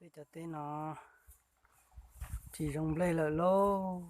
Peb cov teb no tsis zoo nplej lawm lauj.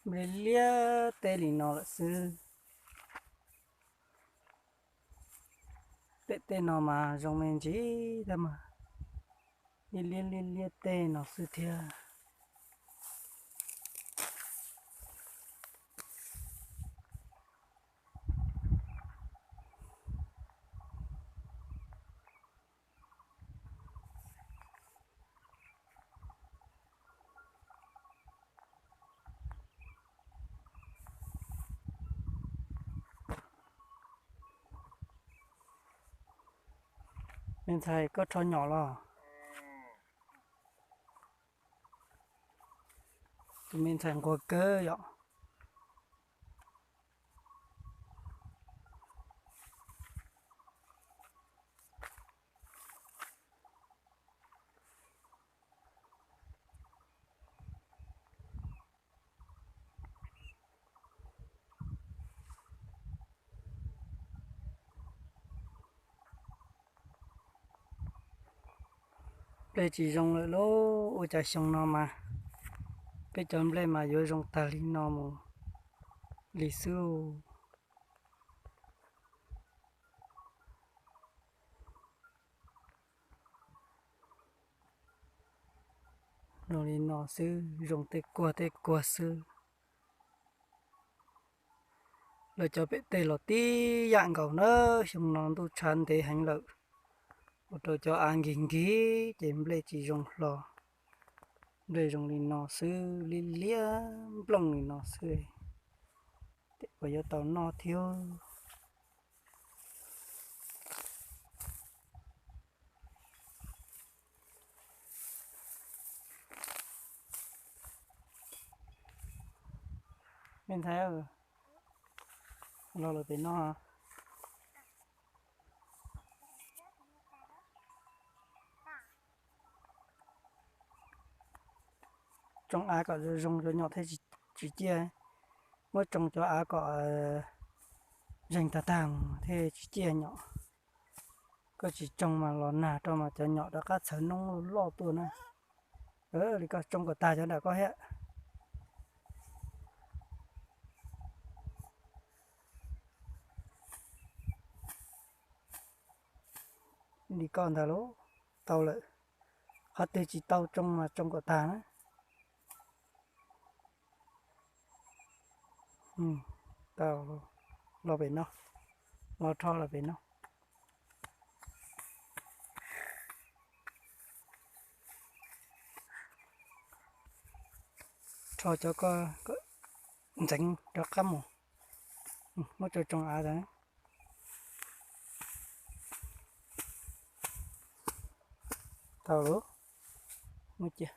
Nplej liab teb li no lawm xwb. Pem tej no mas zoo me ntsis tab mas liab liab liab liab tej no xwb thiab. Me ntxhais, koj rho nyom los? Tus me ntxhais nquag kawg yom. Nplej tsis zoo lawm lauj, ua cas xyoo no mas peb cov nplej mas yuav zoo tag li no mus li xwb. Zoo li no xwb, zoo tej kuag tej kuag xwb. Lawv cov pem tej los tib yam nkaus na, xyoo no ntuj tshav ntev heev lawm, ua rau cov av nkig nkig ces nplej tsis zoo hlo. Nplej zoo li no xwb, liab liab nplooj li no xwb, ces puas yuav tau noj thiab. Me ntxhais, los lawm pem no. Tsoo av kom zoo zoo cov nyom thiaj tsis ciaj. Muab tsoo cov av kom zeeg tag tag thiaj tsis ciaj nyom. Koj tsis tsoo mas los nag rau mas cov nyom rov qab txhawv noob loj tuaj na. Li koj tsoo kom tag cov nram koj thiab. Li koj ntag lauj, tau lawm. Qhov twg tsis tau tsoo mas tsoo kom tag na. Tau, los pem no, los rho los pem no. Rho cov ko ntxeev rov qab mus, muab tsoo tsoo av ntawd. Tau lawm, muab cia,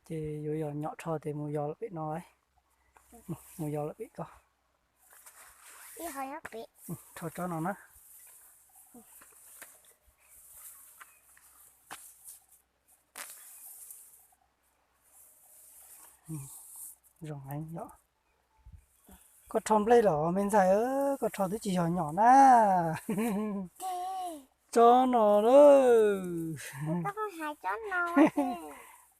ces yuav yog nyom rho ces mus yos lawm pem no, mus yos lawm pem ko. Rho tsob no na. Zoo heev yom. Koj rho nplej los me ntxhais, koj rho twb tsis yog nyom na. Tsob no lawm.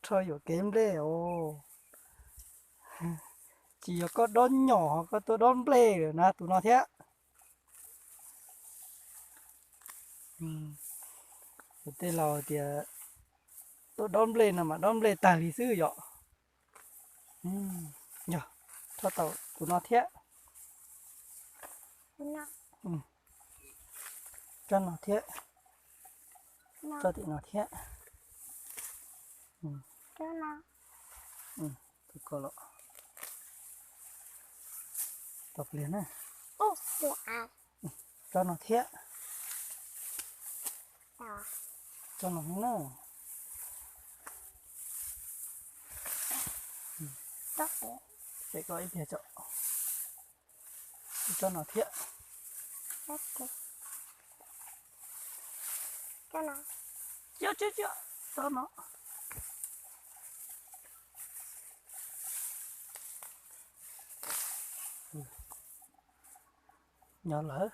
Rho yuam kev nplej os. Tsis yog koj dob nyom, koj tuaj dob nplej lawm na tus no thiab. Tej laus tias tuaj dob nplej no mas dob nplej tag li xwb yom. Yog, rho tau tus no thiab. Tsob no thiab. Tsob tim no thiab. Tus ko los tau pliag na. Tsob no thiab. Tsob no na. Pem ko ib pliag tso. Tsob no thiab. Tsob no. Nyob lawm,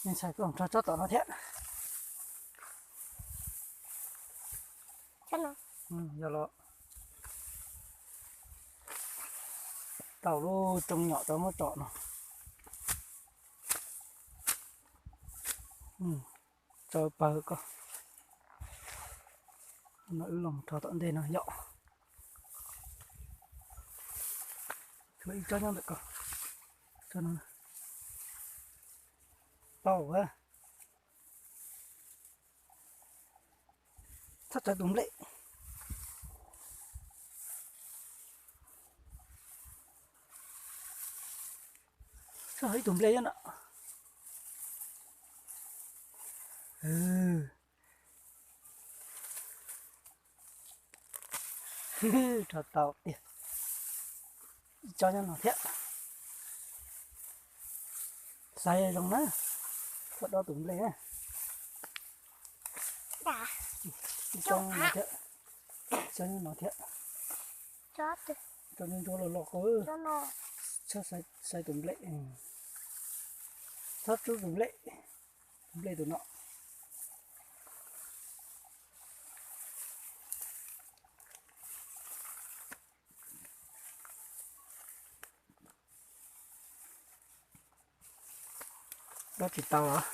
me ntxhais, koj rho tsob tom no thiab. Yog los tau lub tsoo nyom rau muab tsom no. Tso pawg ko. No wb los rho tom ntej no yom. Tshuav ib tsob nyob ntawm ko. Tsob no tau. Txhob tsawv tus nplej. Txhob ib tug nplej nyob no. Rho tau tiag. Ib tsob nyob no thiab. Xaiv zoo na, txhob dob tus nplej na. Ib tsob nyob no thiab, ib tsob nyob no thiab. Tsob ntsuab ntsuab loj loj ko. Txhob xaiv tus nplej, txhob tsub tus nplej, tus nplej tus no. Dob tsis tau los?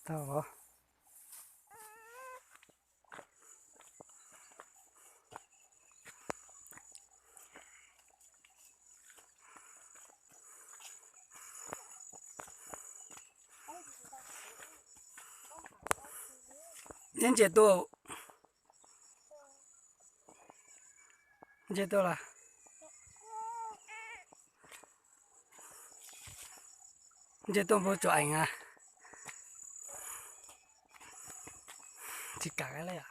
Tau los? Neb ntsia tuaj, ntsia tuaj los? Ntsia tuaj npua tsuas eev a. Tsis kam li os.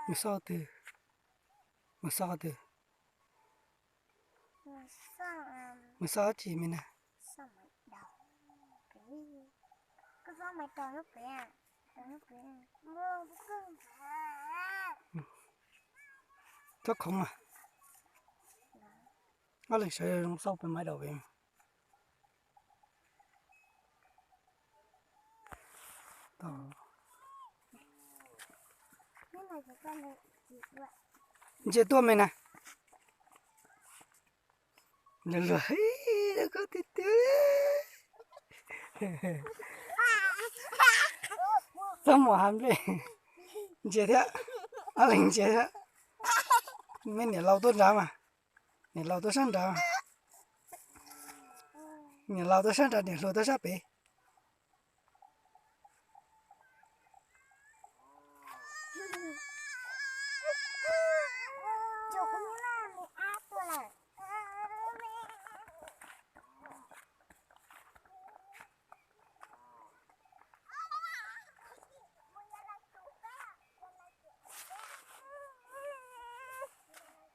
Mus xauj twg? Mus xauj twg? Mus xauj dab tsi me na? Tsob khoov mas. Ob leeg sawv zoo xauj pem maiv daus pem. Ntsia tuaj me na. Luag luag, koj tiag tiag. Txob muag hav nplej. Ntsia thiab, ob leeg ntsia thiab. Me niam laus tuaj nrad mas, niam laus tuaj sab nrad, niam laus tuaj sab nrad, niam hluas tuaj sab pem.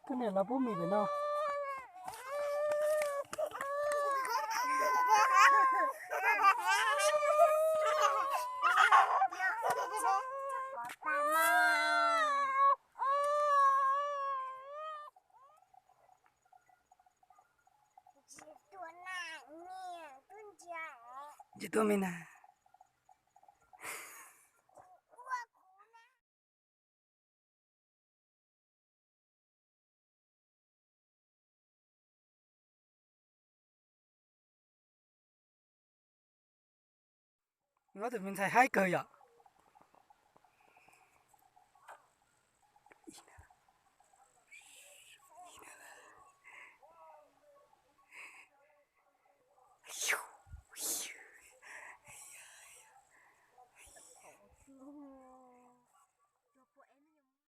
Koj niam los pub mis pem no. Tsis tuaj me na. Ob tug me ntxhais haib kawg yom.